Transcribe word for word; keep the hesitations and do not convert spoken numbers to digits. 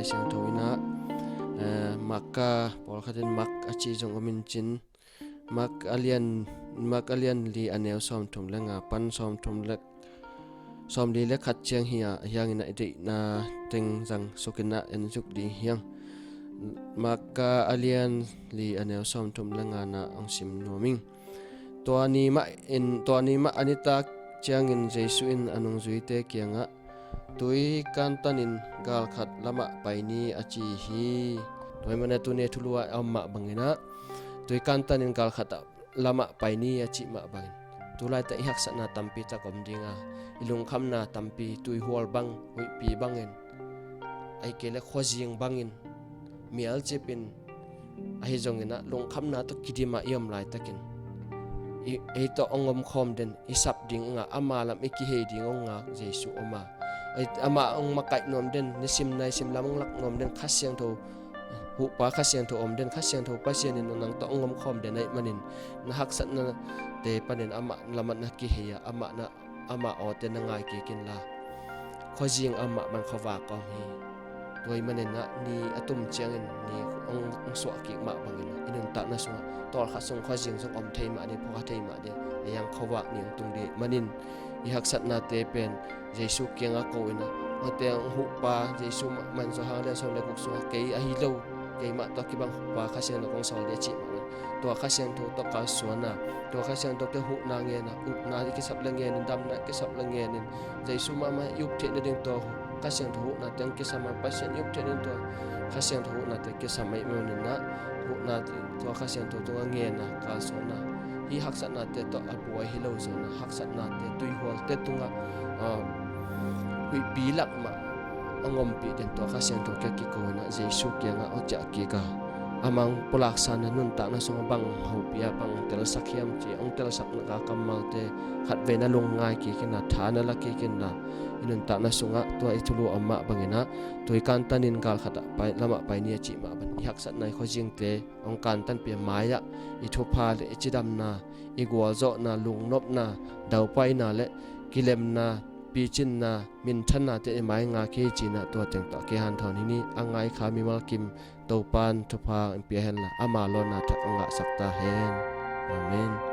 Siangtho in ah, eh, Marka, pawlkhat in Mark a ci zong om in cin, Mark a lian, Mark a lian li a neu sawmthum le nga pan sawmthum le sawmli le khat ciang hi a, hiangin ah i deihna teng zang sukin ah en zuk ding hiang. Marka a lian li a neu sawmthum le nga na hong sim nuam ing. Tua ni mah in, tua ni mah a nitak ciangin Jesu in a nungzuite kiangah, "Tui kantanin galkhat lamah pai ni," a ci hi. Tua hi manin ah tuni thulu ah a om mah bangin ah, "Tui kantanin galkhat ah lamah pai ni," a cih mah bangin, tu laitak i haksatna tampi tak om ding a, i lungkhamna tampi, tuihual bang, huihpi bangin, ahih kei leh khuazing bangin, mialcip in, ahi zongin ah lungkhamna tawh kidim a i om laitakin, i, ei tawh hong omkhawm den, i sap ding hong ngak, ama lam i kihei ding hong ngak Jesu om a, ei, amah hong makaih nuam den, nisim naisim lam hong lak nuam den, Kha Siangtho, huhpa Kha Siangtho om den, Kha Siangtho Pasian in nang tawh hong omkhawm den ahih manin, na haksatnate panin amah lamah na kihei a, amah na, amah awte na ngai kik inla, khuazing amah man khuavak a om hi. Tua hi manin ah ni a tum ciangin ni hong, hong suah kik mah bangin ah, i nuntakna sungah tawlkhat sung khuazing zong om thei mah ding, phawkha thei mah ding, a hiang khuavak ni hong tung ding manin, i haksatnate pen Jesu kiangah ko in ah, mate hong huhpa Jesu mah man Johan lian sawm le guk sungah, "Kei ahi lo, keimah tawh kibang huhpa Kha Siangtho kong sawl ding," a cih mah bangin, tua Kha Siangtho tawh kalsuan a, tua Kha Siangtho tawh huhna ngen a, upna kisap le ngen in, damna kisap le ngen in, Jesu mahmah i up theih nading tua Kha Siangtho huhna teng kisam a, Pasian i up theih nading tua Kha Siangtho huhna teng kisam ahih manin ah, huhna tua Kha Siangtho tungah ngen a, kalsuan a, hih haksatnate tawh a buai hi lo zongin ah, haksatnate, tuihualte tungah, ah, huihpi lak mah a ngompih den tua Kha Siangtho kiang kiko in ah, Jesu kiangah hong ciah kik a, amah hong pulaksa in ah nuntakna sungah bang hopih a, bang telsak hiam ci, hong telsakna ka kammalte khatvei na lungngai kik inla, tha na la kik inla, i nuntakna sungah tua i thulu a om mah bangin ah, "Tui kantanin galkhat ah pai, lamah pai ni," a cih mah bangin, i haksatna, i khuazingte hong kantanpih a, mai-ah i thupha le i cidamna, i gualzawhna, lungnopna, daupaina le kilemna, picinna, minthannate i mai ngak hi ci-in ah, tua teng tawh kihanthawn hi ni. A ngai kha mimal kim Topa'n thupha hong pia henla, ama lawhna thak hong ngahsak ta hen. Amen.